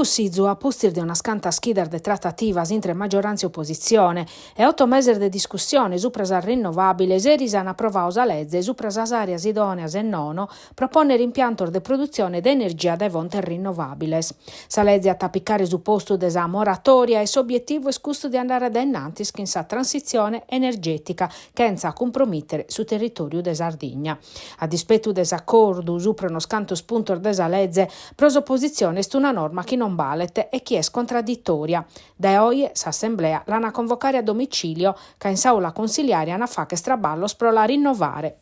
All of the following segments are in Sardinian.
Cussizu, a pustis de unas cantas chidas de tratativas intre maggioràntzia e opositzione e oto meses de discussione supra sas rinnovàbiles, eris an aprovadu sa leze supra sas àreas idòneas e nono pro pònnere impiantos de produtzione de energia dae fontes rinnovàbiles. Sa leze at a picare su postu de sa moratòria e s'obietivu est custu de andare a dae innantis chin sa transitzione energètica chentza cumpromìtere su territòriu de Sardigna. A dispetu de s'acordu supra unos cantos puntos de sa leze, pro s'opositzione est una norma chi non balet e chi est contradditòria. Dae oje s'assemblea l'an a convocare a domicilio, ca in s'àula consiliare an a fagher traballos pro la rinnovare.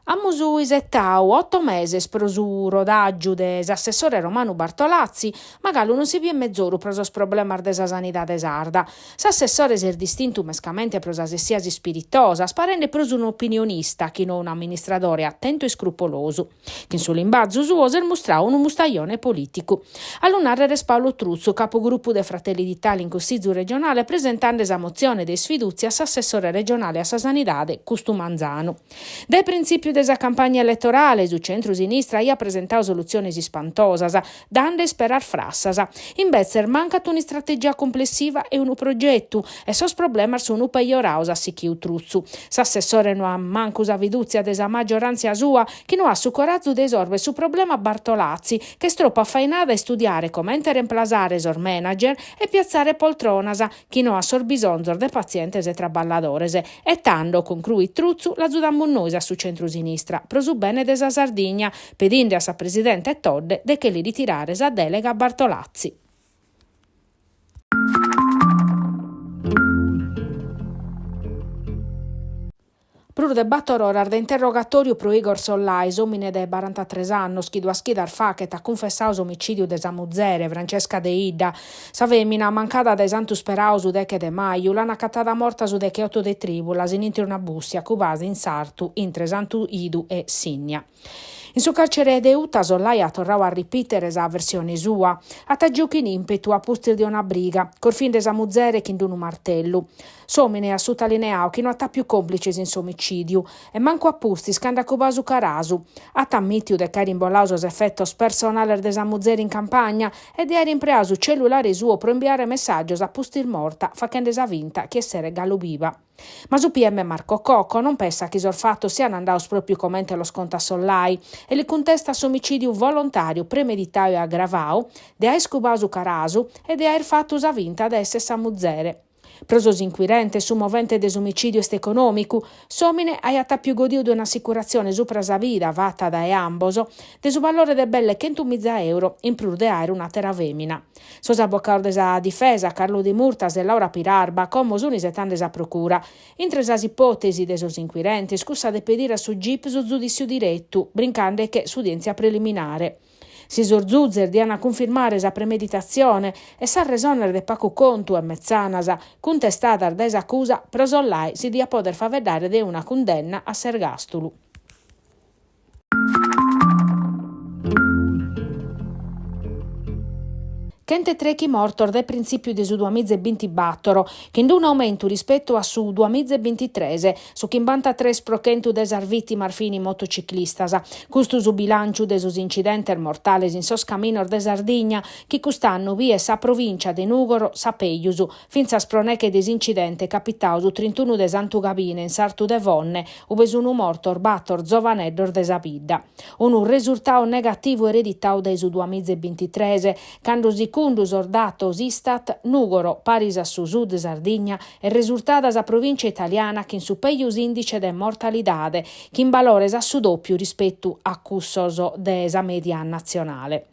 Amus isetadu oto meses pro su rodàgiu de s'assessore Romanu Bartolazzi, ma galu non si biet mezoru pro sos problemas de sa sanidade sarda. S'assessore s'est distintu mescamente pro sas essias ispiritosas, parende prus un'opinionista chi no un'amministradore atentu e iscrupolosu. Chin su limbazu suo s'est mustradu unu mustajone polìticu. A lu nàrrere est Paolo Truzzu, capogrupu de Fratelli d'Italia in Cussizu regionale, presentende sa motzione de isfidùtzia a s'assessore regionale a sa Sanidade custu manzanu. Dae printzìpiu de sa campagna eletorale, su centru-sinistra aiat presentadu solutziones ispantosas, dande isperas frassas. Imbetzes mancat un'istrategia cumplessiva e unu progetu, e sos problemas sunt pejorados, at sichiu Truzzu. S'assessore no at mancu sa fidùtzia de sa magioràntzia sua, chi no at su corazu de isòrvere su problema Bartolazzi, ch'est tropu afainada a istudiare comente remplasare sos manager e piatzare poltronas, chi no a sos bisonzos de patzientes e traballadores. E tando, concruit Truzzu, l'azudamus nois a su centru-sinistra, pro su bene de sa Sardigna, pedinde a sa presidente Todde de che li ritirare sa delega a Bartolazzi. Prus de bator oras de interrogatòriu pro Igor Sollai, s'òmine de barantatres annos chi duas chidas faghet at cunfessadu s'omicìdiu de sa muzere, Francesca Deidda. Sa fèmina, mancada dae Santu Sperau su deche de maju, l'an acatada morta su decheoto de trìbulas in intre una bùssia cubada in sartu intre Santu 'Idu e Sinnia. In su carcere de Uta Sollai at torradu a ripìtere sa versione sua. At agiu chin ìmpetu a pustis de una briga, corfinde sa muzere chin unu martellu. S'òmine at sutalineadu chi no at àpiu còmplices in s'omicìdiu e mancu a pustis cando at cubadu su carasu. At ammìtiu de ch'àere imboladu sos efetos personales de sa muzere in campagna e de àere impreadu su cellulare suo pro imbiare messàgios a pustis morta, faghende sa finta chi esseret galu biva. Ma su PM Marco Cocco non pessat chi sos fatos sian andados pròpiu comente los contat Sollai e li cuntestat s'omicìdiu volontàriu premeditadu e agravadu de aer cubadu su carasu e de aer fatu sa finta de esser sa muzere. Pro sos inquirentes su movente de s'omicìdiu est econòmicu, s'òmine aiat àpiu godidu de un'assicuratzione supra sa vida fata dae ambos de su valore de belle chentumiza euro in prus de àere un'àtera fèmina. Sos abocados de sa difesa, Carlo Demurtas e Laura Pirarba, como sunt isetende sa procura. Intre sas ipòtesi de sos inquirentes cussa de pedire a su Gip su zudìssiu diretu, brincande-che s'udièntzia preliminare. Si sos zuzes diant cunfirmare sa premeditatzione e sas resones de pagu contu e metzanas cuntestadas dae s'acusa, pro Sollai si diat poder faeddare de una cundenna a s'ergàstulu. Chent'e trechi mortos dae printzìpiu de su duamiza e bintibator, chin unu aumentu rispetu a su duamiza e bintitres, su chimbantatres pro chentu de sas vìtimas fin motociclistas. Custu su bilànciu de sos incidentes mortales in sos caminos de Sardigna, chi cust'annu biet sa provìncia de Nùgoro sa pejus, fintzas pro neche de s'incidente capitadu su trintunu de Santu Gabine in sartu de Fonne, ube sunu mortos bator zovaneddos de sa bidda. Unu resurtadu negativu ereditadu dae su duamiza e bintitres, cando sicundu sos datos Istat, Nùgoro, paris a su Sud Sardigna, est resurtada sa provìncia italiana chin su pejus ìndice de mortalidade, chin balores a su dòpiu rispetu a cussos de sa mèdia natzionale.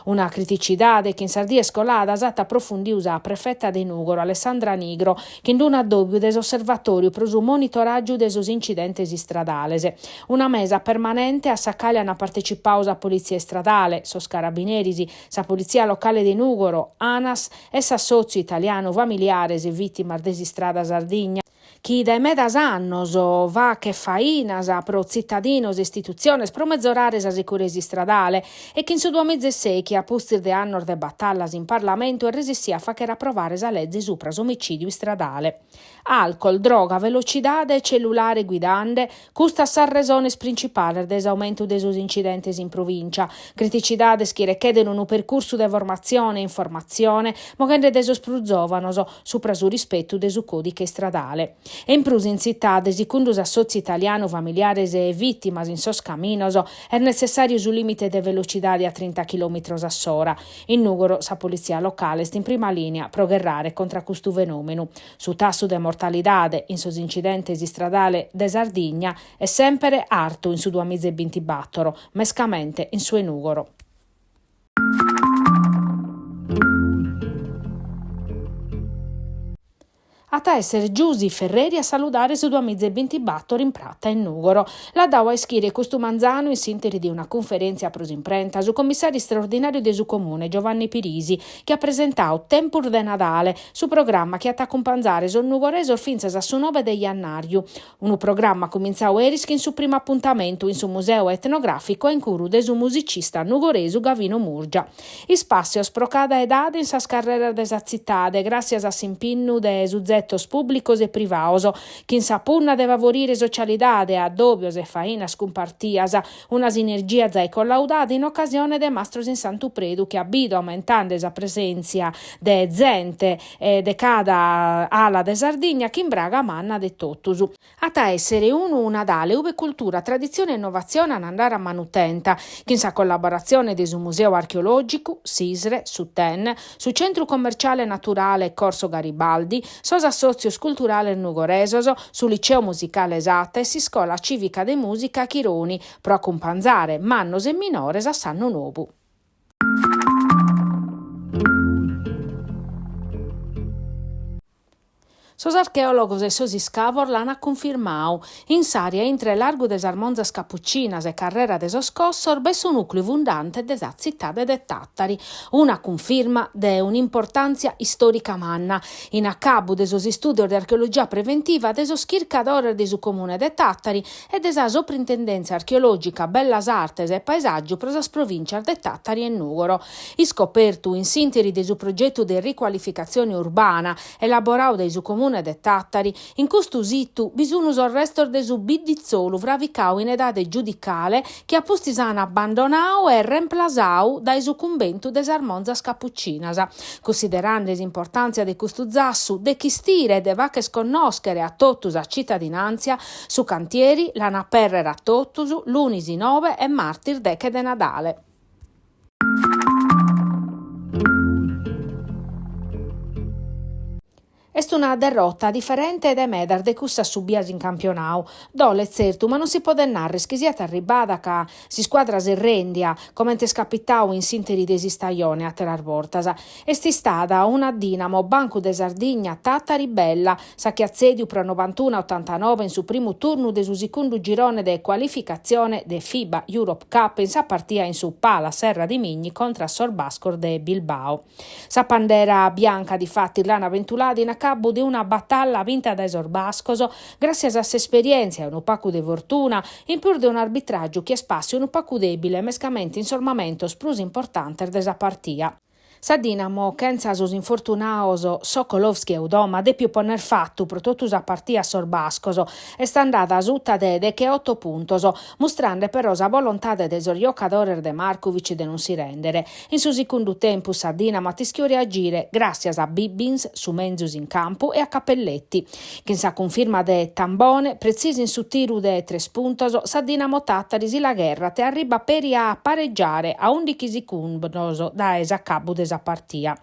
Una criticidade chi in sas dies coladas at aprofundidu sa prefeta de Nùgoro, Alessandra Nigro, chin unu addòbiu de s'Osservatòriu pro su monitoràgiu de sos incidentes istradales. Una mesa permanente a sa cale ant partecipadu sa Politzia Istradale, sos Carabineris, sa Politzia Locale de Nùgoro, Anas e s'Assòtziu Italianu Familiares Vìtimas de s'Istrada Sardigna. chi dae medas annos faghet fainas pro tzitadinos e istitutziones pro mezorare sa sicuresa istradale e chi in su duamiza e sèichi a pustis de annos de batallas in Parlamentu est resissia a fàghere aprovare sa leze supra s'omicìdiu istradale. Alcol, droga, velocidade e cellulare guidande, custas sas resones principales de s'aumentu de sos incidentes in provìncia, criticidades chi recheden unu percursu de formatzione e informatzione moghende dae sos prus zòvanos supra su rispetu de su còdiche istradale. E in prus in tzitade, sicundu s'Assòtziu Italianu Familiares e Vìtimas in sos caminos, est netzessàriu su lìmite de velocidade a trinta chilòmitros a s'ora. In Nùgoro sa politzia locale est in prima lìnia pro gherrare contra custu fenòmenu. Su tassu de mortalidade in sos incidentes istradales de Sardigna est sèmpere artu in su duamiza e bintibàtoro, mescamente in su 'e Nùgoro. At a èssere Giusy Ferreri a saludare su duamiza e bintibàtoro in prata in Nùgoro. L'at dadu a ischire custu manzanu in s'ìnteri de una cunferèntzia pro s'imprenta su commissàriu istraordinàriu de su Comune, Giovanni Pirisi, chi at presentadu Tempus de Nadale, su programma chi at a acumpanzare sos nugoresos fintzas a su nobe de jannàriu. Unu programma cumintzadu eris chin su primu apuntamentu in su Museu Etnogràficu a incuru de su musicista nugoresu Gavino Murgia. Ispàssios pro cada edade in sas carreras de sa tzitade gràssias a s'impinnu de suzetos pùblicos e privados, chin sa punna de favorire socialidade, addòbios e fainas cumpartias, una sinergia zai collaudada in ocasione de Mastros in Santu Predu chi at bidu aumentende sa presèntzia de zente de cada ala de Sardigna chin braga manna de totus. At a èssere unu Nadale ube cultura, traditzione e innovatzione an a andare a manu tenta, chin sa collaboratzione de su Museu Archeològicu, s'ISRE, su TEN, su Centru Commerciale Naturale Corso Garibaldi, sos assòtzios culturales nugoresos, su Liceo Musicale Satta e s'Iscola Cìvica de Mùsica Chironi, pro acumpanzare mannos e minores a s'annu nobu. Sos archeòlogos e sos iscavos l'ant cunfirmadu, in s'àrea intre Largu de sas Monzas Capucinas e Carrera de sos Cossos b'est su nùcleu fundante de sa tzitade de Tàtari, una cunfirma de un'importàntzia istòrica manna, in acabu de sos istùdios de archeologia preventiva de sos chircadores de su Comune de Tàtari e de sa Soprintendèntzia Archeològica Bellas Artes e Paesàgiu pro sas provìntzias de Tàtari e Nùgoro. Iscopertu in s'ìnteri de su progetu de ricualificatzione urbana elaboradu dae su Comune de Tàtari, in custu situ bi sun sos restos de su bidditzolu fravicadu in edade giudicale chi a pustis an abbandonadu e remplasadu dae su cumbentu de sas monzas capucinas. Cussiderande s'importàntzia de custu zassu de chistire e de fagher connòschere a totu sa citadinàntzia, su cantieri l'an a aperrer a totus lunis nobe e martis deche de Nadale. Est una derrota diferente de medas de cussas subias in campionadu. Dolet tzertu, ma non si podet narrer chi siat arribbada ca s'iscuadra s'est rèndia, comente est capitadu in s'ìnteri de s'istajone àteras bortas. Est istada una Dinamo Bancu de Sardigna Tàtari bella, sa chi at tzèdiu pro nobantunu a otantanobe in su primu turnu de su sicundu girone de cualificatzione de FIBA Europe Cup in sa partia in su Pala Serra di Migni contra a sos bascos de Bilbao. Sa pandera bianca difatis l'an bentulada in acabu de una batalla binta dae sos bascos gràssias a s'esperièntzia e unu pacu de fortuna, in prus de un'arbitràgiu chi est pàssiu unu pacu dèbile mescamente in sos mamentos prus importantes de sa partia. Sa Dinamo, chentza sos infortunados Sokolowski e Udoma, at dèpiu ponner fatu pro totu sa partia a sos bascos, est andada suta de decheoto puntos, mustrande però sa volontade de sos jocadores de Markovic de non si rèndere. In su sicundu tempus sa Dinamo at ischiu reagire, gràssias a Bibbins, su menzus in campu, e a Cappelletti. Chin sa cunfirma de Tambone, pretzisu in su tiru de tres puntos, sa Dinamo Tàtari si la gherrat e arribat peri a paregiare a ùndichi sicundos dae s'acabu de sa partia.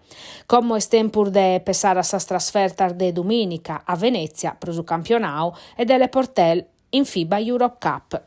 Como est tempus de pessare a sas trasfertas de dumìnica a Venètzia pro su campionadu e de Le Portel in FIBA Europe Cup.